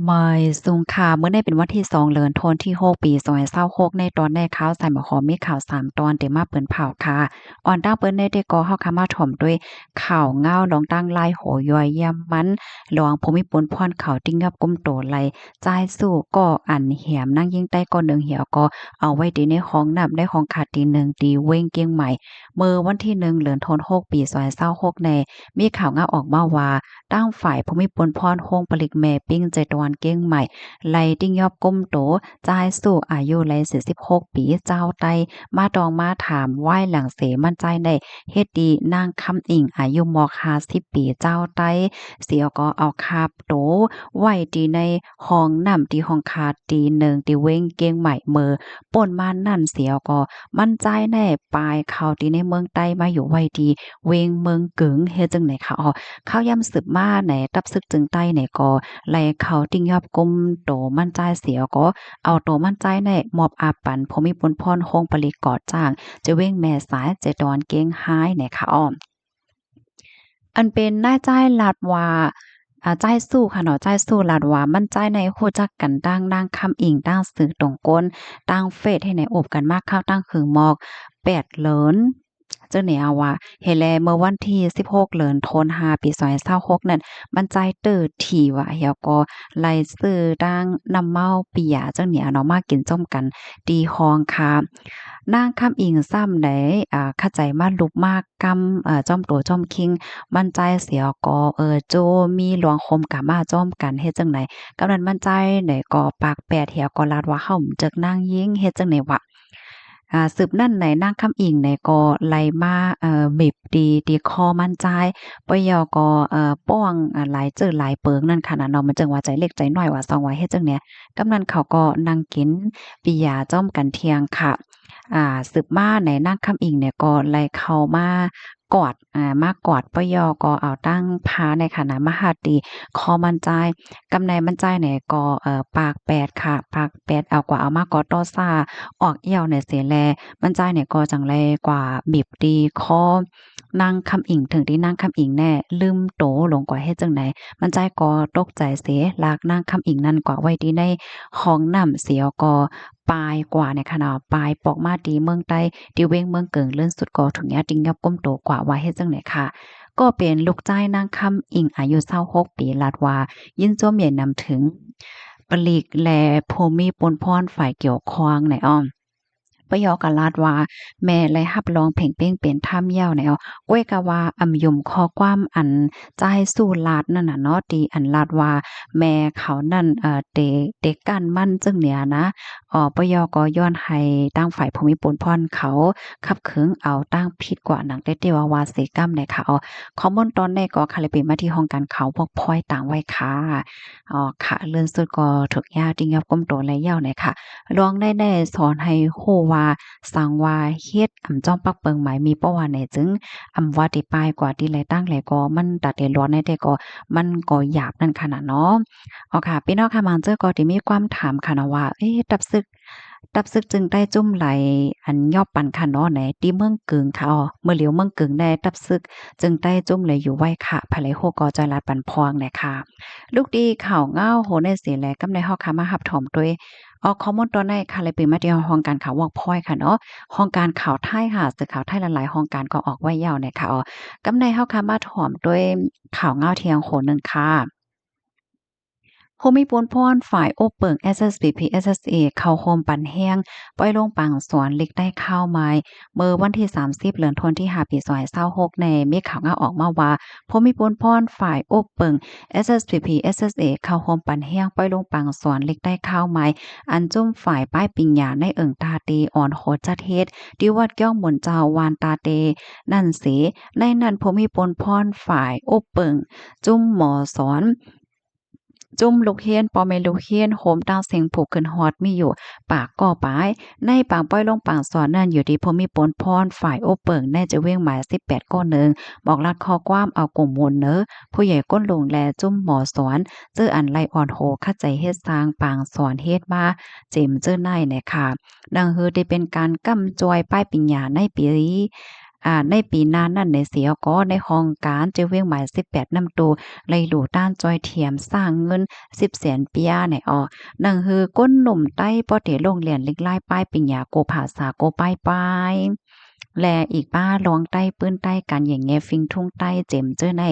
ມາຍສຸງຄ່າ ມື້ນີ້ເປັນວັນທີສອງ ເດືອນທັນວາ ປີສອງພັນຊາວຫົກ ໃນຕອນນີ້ຂ່າວສາຍໝາຍຄວາມມີຂ່າວສາມຕອນເດມາເປີນເຜົາຄ່ະ. ອອນຕັ້ງເປີນແນ່ເດກໍເຮົາຄ່ະມາຖອມດ້ວຍຂ່າວເງົາລອງຕັ້ງຫຼາຍໂຫ ຍ້ອຍຢ້ຽມມັນ ລອງຜູ້ມີປຸນພອນເຂົາຕິງຍອບກຸມໂຕໄລ່ ຊາຍຊູ້ກໍອັນແຮມນາງຍິງໄຕ້ກໍໜຶ່ງ ແລ້ວກໍເອົາໄວ້ທີ່ໃນຫ້ອງນ້ຳ ໃນຫ້ອງຄາທີ່ໜຶ່ງ ທີ່ເວັງກຽງໃໝ່ ເມື່ອວັນທີໜຶ່ງ ເດືອນທັນວາ ປີສອງພັນຊາວຫົກ ແນ່ ມີຂ່າວເງົາອອກມາວ່າ ທາງຝ່າຍຜູ້ມີປຸນພອນໂຮງຜະລິດແມ່ປີ້ງໃຈຕາວັນກຽງໃໝ່ ໄລ່ຕິງຍອບກຸມໂຕ ຊາຍຊູ້ອາຍຸໄລ່ສີ່ສິບຫົກປີ ຊາວໄຕ້ ມາຕ້ອງມາຖາມ ວາຍຫຼັງເສຍມັນຊາຍແນ່ ເຮັດທີ່ນາງຄຳອິງອາຍຸໝອກຫ້າສິບປີ ຊາວໄຕ້ ເສຍກໍເອົາຄາບໂຕໄວ້ທີ່ໃນຫ້ອງນ້ຳ ທີ່ຫ້ອງຄາທີ່ໜຶ່ງ ທີ່ເວັງກຽງໃໝ່ ເມື່ອ ປົນມານັ້ນເສຍກໍມັນຊາຍແນ່ປາຍເຂົ້າທີ່ໃນເມືອງໃຕ້ ມາຢູ່ໄວ້ທີ່ເວັງເມືອງເກີງ ເຮັດຈັ່ງໃດຄ່ະ. ເອົາ ຂ່າວຢ້ຳສືບມາໃນ ທັບຊຶກເຈີງໃຕ້ແນ່ກໍໄລ່ເຂົ້າຕິງຍອບກຸມໂຕມັນຊາຍເສຍກໍເອົາໂຕມັນຊາຍແນ່ມອບອາປັນຜູ້ມີປຸນພອນໂຮງຜະລິດກໍ່ສ້າງ ໃຈເວັງແມ່ສາຍ ໃຈຕາວັນກຽງຮາຍແນ່ຄ່ະ. ອັນເປັນນາຍຊາຍລາດວ່າ ອາ ຊາຍຊູ້ຄ່ະເນາະ ຊາຍຊູ້ລາດວ່າ ມັນຊາຍໃນຮູ້ຈັກກັນທັງນາງຄຳອິງ ທັງຊື່ຕົງກົ້ນ ທັງເຟສ ໃຫ້ໃນອົບກັນມາເຂົ້າຕັ້ງຄືໝອກແປດເດືອນ ເຈົ້າແນວວ່າ ເຮັດແລເມື່ອວັນທີສິບຫົກ ເດືອນທັນວາ ປີສອງພັນຊາວຫົກນັ້ນ ມັນຊາຍເຕີທີ່ວ່າ ແລ້ວກໍໄລ່ຊື້ທັງນ້ຳເມົາເບຍ ເຈົ້າແນວເນາະ ມາກິນຈ້ອມກັນທີ່ຫ້ອງຄາ ນາງຄຳອິງຊ້ຳໄດ້ ອາ ຂະໃຈມາລຸບມາກຳ ເອີ ຈ້ອມໂຕຈ້ອມຄີງ ມັນຊາຍເສຍກໍ ເອີ ໂຈມີລວງໂຮມກາມາຈ້ອມກັນ ເຮັດຈັ່ງໃດ ກຳນັ້ນມັນຊາຍໃດກໍປາກແປດ ແລ້ວກໍລາດວ່າ ເຮົາບໍ່ຈັກນາງຍິງ ເຮັດຈັ່ງໃດວະ ອາ ສືບນັ້ນໃນນາງຄຳອິງໃນກໍໄລ່ມາ ເອີ ເມັບຕີ ຕີຄໍມັນຊາຍ ປະເຍົາກໍ ເອີ ປ້ອງ ອາ ຫຼາຍເຈີຫຼາຍເປີງນັ້ນຂະໜາດເນາະ ມັນຈຶ່ງວ່າໃຈເລັກໃຈນ້ອຍວ່າ ສ່ອງວ່າເຮັດຈັ່ງໃດ ກຳນັ້ນເຂົາກໍນັ່ງກິນເບຍຈ້ອມກັນທ່ຽງຄ່ະ. ອາ ສືບມາໃນນາງຄຳອິງເນຍກໍໄລ່ເຂົ້າມາກອດ ອາ ມາກອດ ປະເຍົາກໍເອົາຕັ້ງຜ້າໃນຂະໜາດມາຮັດຕີຄໍມັນຊາຍ ກຳໃນມັນຊາຍເນຍກໍ ເອີ ປາກແປດຄ່ະ ປາກແປດ ເອົາກວ່າເອົາມາກໍຕໍ່ຊາອອກແອວໃນເສຍແລ ມັນຊາຍເນຍກໍຈັ່ງໄລ່ກວ່າເມັບຕີຄໍ ນາງຄຳອິງ ເຖິງທີ່ນາງຄຳອິງແນ່ລືມໂຕລົງກວ່າເຮັດຈັ່ງໃດ ມັນຊາຍກໍຕົກໃຈເສ ລາກນາງຄຳອິງນັ້ນກວ່າໄວ້ທີ່ໃນຫ້ອງນ້ຳ ເສຍກໍປາຍກວ່າໃນຂະນະປາຍປອກມາທີ່ເມືອງໃຕ້ ທີ່ເວັງເມືອງເກີງ ເລື່ອນສຸດກໍຖືກຍາຕິງຍອບກຸມໂຕກວ່າວ່າເຮັດຈັ່ງໃດຄ່ະ. ກໍເປັນລູກຊາຍນາງຄຳອິງອາຍຸຊາວຫົກປີ ລາດວ່າ ຍິນຊົມໃຫຍ່ນຳເຖິງປະລິກ ແລະ ຜູ້ມີປຸນພອນຝ່າຍກ່ຽວຂ້ອງໃນອ້ອມ ປະເຍົາກໍລາດວ່າ ແມ່ໄດ້ຮັບຮອງເພັງເປັງເປັນທຳແລ້ວແນວ ກ້ວຍກະວ່າອຳຍົມຂໍ້ຄວາມອັນຊາຍຊູ້ລາດນັ້ນນະເນາະ ທີ່ອັນລາດວ່າແມ່ເຂົານັ້ນ ເອີ ເຕະ ເຕະກັ້ນມັນຈຶ່ງເນຍນະ ເອີ ປະເຍົາກໍຍ້ອນໃຫ້ທາງຝ່າຍຜູ້ມີປຸນພອນເຂົາຂັບເຂືອງເອົາຕັ້ງຜິດກວ່າໜັງແຕ່ເຕວ່າວ່າເສກຳໃດຄະ. ຂໍ້ມູນຕອນນີ້ກໍຄະເລເປມາທີ່ຫ້ອງການຂ່າວ Workpoint ຕາງໄວ້ຄ່ະ. ອໍ ຄ່ະ ເລື່ອນສຸດກໍຖືກຍາຕິງຍອບກຸມໂຕແລ້ວໃນຄະ ລອງໄດ້ແນ່ສອນໃຫ້ຮູ້ວ່າ ສັງວ່າເຮັດອຳຈ້ອມປັກເປິງໝາຍມີເປົ້າວ່າແນ່ຈຶ່ງ ອຳວ່າທີ່ປາຍກວ່າທີ່ໄລ່ຕັ້ງແລກໍມັນຕາເຕລອດໃນແຕ່ກໍມັນກໍຫຍາບນັ້ນຂະນະເນາະ. ອໍຄ່ະ ພີ່ນ້ອງຄ່ະ ບາງເທື່ອກໍທີ່ມີຄວາມຖາມຂະນະວ່າ ເອ ຕັບຊຶກ ຕັບຊຶກເຈີງໃຕ້ຈຸ້ມໄຫຼ ອັນຍອບປັນຂະເນາະໃນທີ່ເມືອງເກີງຄ່ະ. ເມື່ອຫຼຽວເມືອງເກີງໄດ້ຕັບຊຶກເຈີງໃຕ້ຈຸ້ມໄຫຼຢູ່ໄວ້ຄ່ະ ໃຜໄລຮູ້ກໍຈອຍລາດປັນພອງແດ່ຄ່ະ. ລູກດີຂ່າວເງົາໂຫໃນເສແລ ກຳໃນເຮົາຄ່ະມາຮັບຖອມໂດຍ ອອກຂໍ້ມູນຕອນໃນຄ່ະ ແລະ ເປັນມາທີ່ຫ້ອງການຂ່າວ Workpoint ຄ່ະເນາະ. ຫ້ອງການຂ່າວໄທຄ່ະ ສື່ຂ່າວໄທຫຼາຍໆຫ້ອງການກໍອອກໄວ້ແລ້ວແນ່ຄ່ະ. ກຳໃນເຮົາຄ່ະມາຖອມໂດຍຂ່າວເງົາທ່ຽງໂຫໜຶ່ງຄ່ະ. ຜູ້ມີປຸນພອນຝ່າຍອົບເປິ້ງ SSPP/SSA ເຂົ້າໂຮມປັນແຮງ ປ່ອຍລົງປາງສອນ ຫຼີກໄຕ້ຂ່າວໃໝ່ ເມື່ອວັນທີສາມສິບ ເດືອນທັນວາ ປີສອງພັນຊາວຫົກ ແນ່ ມີຂ່າວເງົາອອກມາວ່າ ຜູ້ມີປຸນພອນຝ່າຍອົບເປິ້ງ SSPP/SSA ເຂົ້າໂຮມປັນແຮງ ປ່ອຍລົງປາງສອນ ຫຼີກໄຕ້ຂ່າວໃໝ່ ອັນຈຸ້ມຝ່າຍປ້າຍປິງຍາໃນເອີ່ງຕາເຕອ່ອນໂຫຈັດເຮັດ ທີ່ວັດກ້ຽວໝູນເຈົ້າ ວານຕາເຕນັ້ນເສ ໃນນັ້ນຜູ້ມີປຸນພອນຝ່າຍອົບເປິ້ງ ຈຸ້ມໝໍສອນ ຈຸ້ມລູກຮຽນ ພໍ່ແມ່ລູກຮຽນ ໂຮມທັງເສັງຜູ້ຂຶ້ນຮອດມີຢູ່ປາກກໍປາຍ. ໃນປາງປ່ອຍລົງປາງສອນນັ້ນ ຢູ່ທີ່ຜູ້ມີປຸນພອນຝ່າຍອົບເປິ້ງ ໃນຈະເວງໝາຍສິບແປດກໍໜຶ່ງ ບອກລັດຂໍ້ຄວາມເອົາກົງມູນເນີ ຜູ້ໃຫຍ່ກົ້ນລຸງ ແລະ ຈຸ້ມໝໍສອນ ເຈີອັນໄລ່ອ່ອນໂຫ ຂະໃຈເຮັດສ້າງປາງສອນເຮັດມາເຈັມເຈີໃນແນ່ຄ່ະ. ໜັງຮືທີ່ເປັນການກຳຈອຍປ້າຍປິງຍາໃນປີ ອາ ໃນປີໜ້ານັ້ນໃນເສຍກໍ ໃນຫ້ອງການເຈົ້າວຽງໝາຍສິບແປດນ້ຳຕູ ໄດ້ຫຼູຕ້ານຈ່ອຍຖຽມສ້າງເງິນສິບແສນປຽໃນອອກ ໜັງຫືອກົ້ນໜຸ່ມໃຕ້ ພໍເຕໂລງລຽນລິກລາຍປ້າຍປີນຍາ ກູພາສາກູປ້າຍປ້າຍ ແລະ ອີກປ້າລອງໃຕ້ ປືນໃຕ້ ການແຍງແຍະຟິງທຸງໃຕ້ ເຈັມເຈີໃນ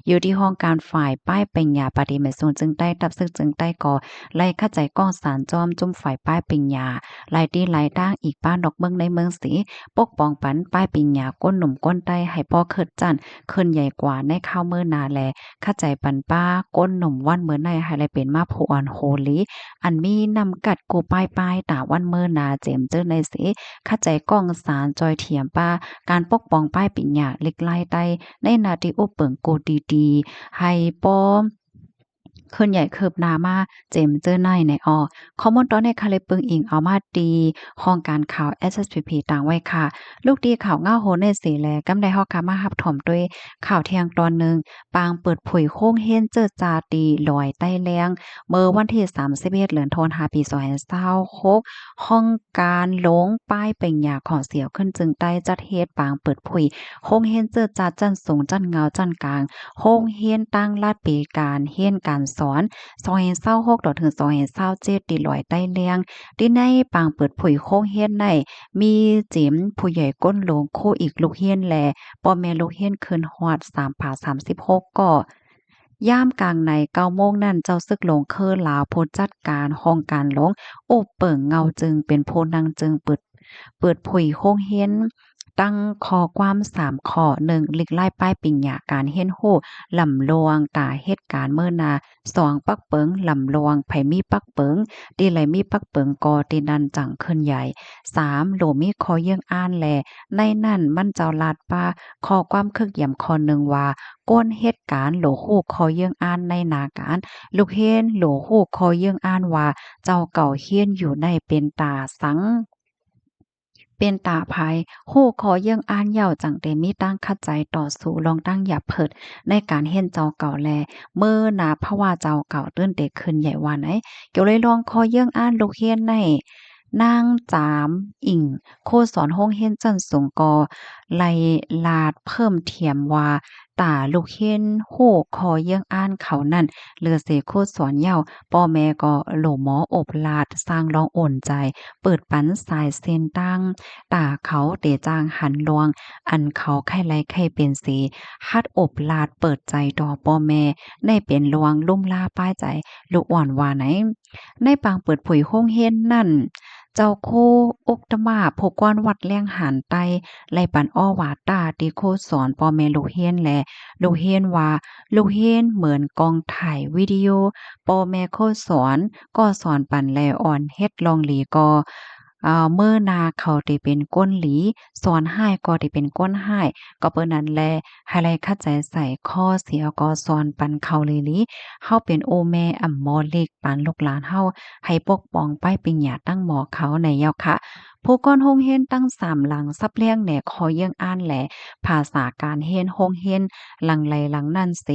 ຢູ່ທີ່ຫ້ອງການຝ່າຍປ້າຍປີນຍາ ປະຕິບັດສູນເຈີໃຕ້ ທັບຊຶກເຈີໃຕ້ກໍ ໄດ້ຂະຈາຍກ້ອງສານຈອມຈຸ້ມຝ່າຍປ້າຍປີນຍາ ຫຼາຍທີ່ຫຼາຍທາງ ອີກປ້ານອກເມືອງໃນເມືອງເສ ປົກປ້ອງປັນປ້າຍປີນຍາ ກົ້ນໜຸ່ມກົ້ນໃຕ້ ໃຫ້ພໍເຂີດຈັ້ນ ເຂີນໃຫຍ່ກວ່າໃນຄາວມື້ໜ້າ ແລະ ຂະຈາຍປັນປ້າກົ້ນໜຸ່ມວັນເມີໃນ ໃຫ້ໄດ້ເປັນມາຜູ້ອ່ອນໂຮລີ ອັນມີນ້ຳກັດກູປ້າຍປ້າຍ ຕາວັນເມີໜ້າ ເຈັມເຈີໃນເສ ຂະຈາຍກ້ອງສານຈ່ອຍຖຽມປ້າ ການປົກປ້ອງປ້າຍປີນຍາ ລິກລາຍໃຕ້ ໃນໜ້າທີ່ອຸບເປິງກູດີໆ ໃຫ້ປ້ອມ ເຄື່ອນໄຫວຄືບໜ້າມາເຈັມເຈີໃນໃນອອກ. ຂໍ້ມູນຕອນນີ້ຂ້າໄດ້ເບິ່ງອີງເອົາມາທີ່ຫ້ອງການຂ່າວ ເອສເອສພີພີ ຕາງໄວ້ຄ່າ. ລູກທີ່ຂ່າວງາວໂຮແນເສແລ ກຳໄດ້ເຮົາກະມາຮັບຊົມດ້ວຍຂ່າວທ່ຽງຕອນໜຶ່ງ. ປາງເປີດເຜີຍໂຮງຮຽນເຈີຈາຕີລອຍໃຕ້ແລງ ເມື່ອວັນທີສາມສິບເອັດ ເດືອນທັນວາ ປີສອງພັນຊາວຫົກ ຫ້ອງການຫຼົງປ້າຍເປັນຍາຂອງສຽວຂຶ້ນເຈີໃຕ້ ຈັດເຮັດປາງເປີດເຜີຍໂຮງຮຽນເຈີຈາດຊັ້ນສູງ, ຊັ້ນເຫງົາ, ຊັ້ນກາງ, ໂຮງຮຽນຕັ້ງລັດປີການຮຽນການສອນ ສອງພັນຊາວຫົກ ຕໍ່ເຖິງ ສອງພັນຊາວເຈັດ ທີ່ລອຍໃຕ້ແລງ. ທີ່ໃນປາງເປີດເຜີຍໂຮງຮຽນໃນ ມີເຈັມຜູ້ໃຫຍ່ກົ້ນຫຼົງ, ຄູອີກລູກຮຽນ ແລະ ພໍ່ແມ່ລູກຮຽນຂຶ້ນຮອດສາມພັນສາມສິບຫົກກໍ. ຍາມກາງໃນເກົ້າໂມງນັ້ນ ເຈົ້າຊຶກຫຼົງເຄີລາວ ຜູ້ຈັດການຫ້ອງການຫຼົງ ອຸບເປິງເຫງົາເຈີ ເປັນຜູ້ນຳເຈີເປີດ ເປີດເຜີຍໂຮງຮຽນ ຕັ້ງຂໍ້ຄວາມສາມຂໍ້. ໜຶ່ງ ລິກລາຍປ້າຍປີນຍາການຮຽນຮູ້ ລຳລວງຕາເຮັດການເມີໜ້າ. ສອງ ປັກເປິງ ລຳລວງໃຜມີປັກເປິງ ທີ່ໃດມີປັກເປິງກໍທີ່ນັ້ນຈັ່ງເຄື່ອນໄຫວ. ສາມ ໂລມີຂໍ້ເຢື້ອງອ່ານ ແລະ ໃນນັ້ນມັນເຈົ້າລາດປ້າຂໍ້ຄວາມຄຶກຢຳຂໍ້ໜຶ່ງວ່າ ຄົນເຮັດການໂລຮູ້ຂໍ້ເຢື້ອງອ່ານໃນໜ້າການ, ລູກຮຽນໂລຮູ້ຂໍ້ເຢື້ອງອ່ານວ່າ ເຈົ້າເກົ່າຮຽນຢູ່ໃນເປັນຕາສັງ ເປັນຕາໃຜ. ຮູ້ຂໍ້ເຢື້ອງອ່ານເຍົາຈັ່ງໄດ້ມີຕັ້ງຂັດໃຈຕໍ່ສູ້ລອງຕັ້ງຢາບເພີດໃນການຮຽນເຈົ້າເກົ່າ ແລະ ເມີໜ້າພາວະເຈົ້າເກົ່າຕື່ນເຕຂຶ້ນໃຫຍ່ວ່າໃນ. ກ່ຽວເລີຍລອງຂໍ້ເຢື້ອງອ່ານລູກຮຽນໃນ ນາງຈາມອີງ ຄູສອນໂຮງຮຽນຊັ້ນສູງກໍໄດ້ລາດເພີ່ມທຽມວ່າ ຕາລູກຮຽນຮູ້ຂໍ້ເຢື້ອງອ່ານເຂົານັ້ນ ເຫຼືອເສຄູສອນເຍົາ ພໍ່ແມ່ກໍໂລໝໍອົບລາດ ສ້າງລອງອຸ່ນໃຈ ເປີດປັນສາຍເສັ້ນຕັ້ງ ຕາເຂົາເຕຈ້າງຫັນລວງ ອັນເຂົາໃຄ່ໄລ່ໃຄ່ເປັນເສ ຫັດອົບລາດເປີດໃຈຕໍ່ພໍ່ແມ່ ໃນເປັນລວງລຸ່ມລາປ້າຍໃຈ ລູກອ່ອນວ່າໃນ. ໃນປາງເປີດເຜີຍໂຮງຮຽນນັ້ນ ເຈົ້າຄູອຸກຕະມາ ຜູ້ກວານວັດແລງຫານໃຕ້ ໄດ້ປັນອໍ້ວາຕ້າຕິຄູສອນ ພໍ່ແມ່ລູກຮຽນ ແລະ ລູກຮຽນວ່າ ລູກຮຽນເໝືອນກ້ອງຖ່າຍວິດີໂອ ພໍ່ແມ່ຄູສອນກໍສອນປັນ ແລະ ອ່ອນເຮັດລອງດີກໍ ເອີ ເມີໜ້າເຂົາໄດ້ເປັນຄົນດີ ສອນຮ້າຍກໍໄດ້ເປັນຄົນຮ້າຍ. ກໍເປີນນັ້ນແລ ໃຫ້ໄດ້ຂັດໃຈໃສ່ຂໍ້ເສຍກໍສອນປັນເຂົາດີໆ. ເຮົາເປັນໂອແມ່ອຳໝໍເລັກ ປານລູກຫຼານເຮົາ ໃຫ້ປົກປ້ອງປ້າຍປີນຍາຕັ້ງໝໍເຂົາໃນເຍົາຂະ. ຜູ້ກ່ອນໂຮງຮຽນຕັ້ງສາມຫຼັງ ສັບລຽງແນຂໍ້ເຢື້ອງອ່ານ ແລະ ພາສາການຮຽນໂຮງຮຽນ ຫຼັງໃດຫຼັງນັ້ນເສ.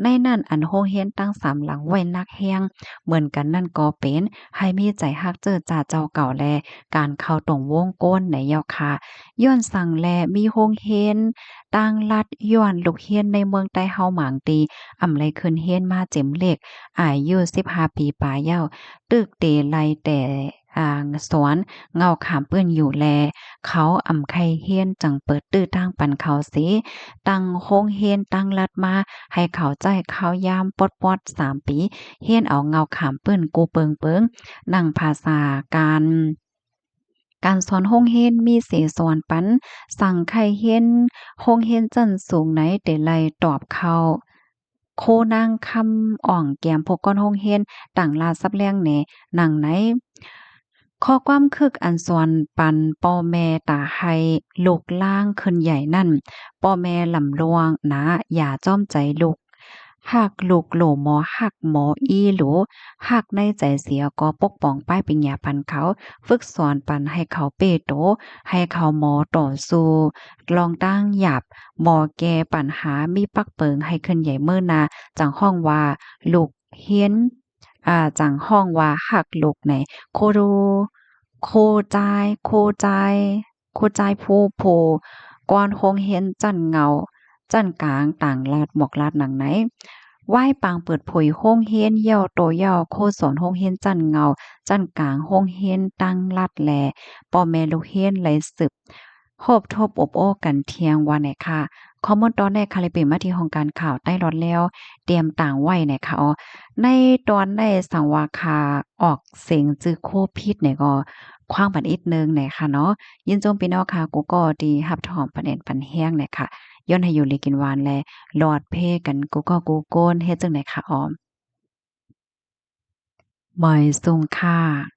ໃນນັ້ນອັນໂຮງຮຽນຕັ້ງສາມຫຼັງໄວ້ໜັກແຮງເໝືອນກັນນັ້ນກໍເປັນ ໃຫ້ມີໃຈຮັກເຈີຈາດເຈົ້າເກົ່າ ແລະ ການເຂົ້າຕົງວົງກົ້ນໃນເຍົາຂະ. ຍ້ອນສັງແລມີໂຮງຮຽນ ຕ່າງລັດ ຍ້ອນລູກຮຽນໃນເມືອງໃຕ້ເຮົາບາງທີ່ ອຳໄລຂຶ້ນຮຽນມາເຈັມເລັກ ອາຍຸສິບຫ້າປີປາຍເຍົາ ຕຶກເຕໄລ່ແຕ່ ອາ ສອນເຫງົາຂາມປຶ້ນຢູ່ແລ ເຂົາອຳໄຄຮຽນ ຈຶ່ງເປີດຕື້ທາງປັນເຂົາເສ ຕັ້ງໂຮງຮຽນຕັ້ງລັດມາ ໃຫ້ເຂົາໃຊ້ຄາວຍາມປອດໆສາມປີ ຮຽນເອົາເຫງົາຂາມປຶ້ນກູເປິງເປິງ ໜັງພາສາການ ການສອນໂຮງຮຽນມີເສສອນປັນ ສັງໄຄຮຽນໂຮງຮຽນຊັ້ນສູງໃນເຕໄລຕອບເຂົ້າ ໂຄນາງຄຳອ່ອງແກມຜູ້ກ່ອນໂຮງຮຽນ ຕ່າງລາດສັບແລງແນ ໜັງໃນ. ຂໍ້ຄວາມຄຶກອັນສອນປັນພໍ່ແມ່ຕາໃຫ້ລູກລ່າງຂຶ້ນໃຫຍ່ນັ້ນ ພໍ່ແມ່ລຳລວງໜາ ຢ່າຈອມໃຈລູກ ຮັກລູກໂລໝໍ ຮັກໝໍອີ່ຫຼູ ຮັກໃນໃຈເສຍກໍປົກປ້ອງປ້າຍປີນຍາປັນເຂົາ ຝຶກສອນປັນໃຫ້ເຂົາເປ້ໂຕ ໃຫ້ເຂົາໝໍຕໍ່ສູ້ ລອງຕັ້ງຫຍັບ ໝໍແກ້ປັນຫາ ມີປັກເປິງໃຫ້ເຄື່ອນໃຫຍ່ເມີໜ້າ ຈັ່ງຮ້ອງວ່າລູກຮຽນ ອາ ຈັ່ງຮ້ອງວ່າຮັກລູກໃນ ຄູ ຄູຈາຍ ຄູຈາຍ ຄູຈາຍຜູ້ ຜູ້ ກ່ອນໂຮງຮຽນຊັ້ນເຫງົາ ຊັ້ນກາງ ຕາງລັດ ໝອກລາດ ນາງໃນ. ວາຍປາງເປີດເຜີຍໂຮງຮຽນ ເຍົາໂຕເຍົາ ຄູສອນໂຮງຮຽນຊັ້ນເຫງົາ ຊັ້ນກາງ ໂຮງຮຽນຕັ້ງລັດ ແລະ ພໍ່ແມ່ລູກຮຽນໄດ້ສືບ ໂຮບທົບອົບໂອ້ກັນທ່ຽງ ວ່າແນ່ຄ່ະ. ຂໍ້ມູນຕອນແລກຄ່ະ ໄດ້ເປັນມາທີ່ຫ້ອງການຂ່າວໃຕ້ລອດແລ້ວ ຕຽມຕາງໄວ້ແນ່ຄ່ະ. ອໍ ໃນຕອນໃດສັງວ່າຂ້າອອກສຽງຊື່ຄູຜິດແນ່ກໍ ຂວ້າງປັນອີກໜຶ່ງແນ່ຄ່ະເນາະ. ຍິນຊົມພີ່ນ້ອງຄ່ະ ກູ່ກໍທີ່ຮັບຖອມປັນແອນປັນແຮງແນ່ຄ່ະ. ຍ້ອນໃຫ້ຢູ່ດີກິນຫວານ ແລະ ຫຼອດເພກັນ ກູ່ກໍກູ່ຄົນ ເຮັດຈັ່ງໃດຄ່ະອອມ. ໝາຍສົ່ງຄ່າ.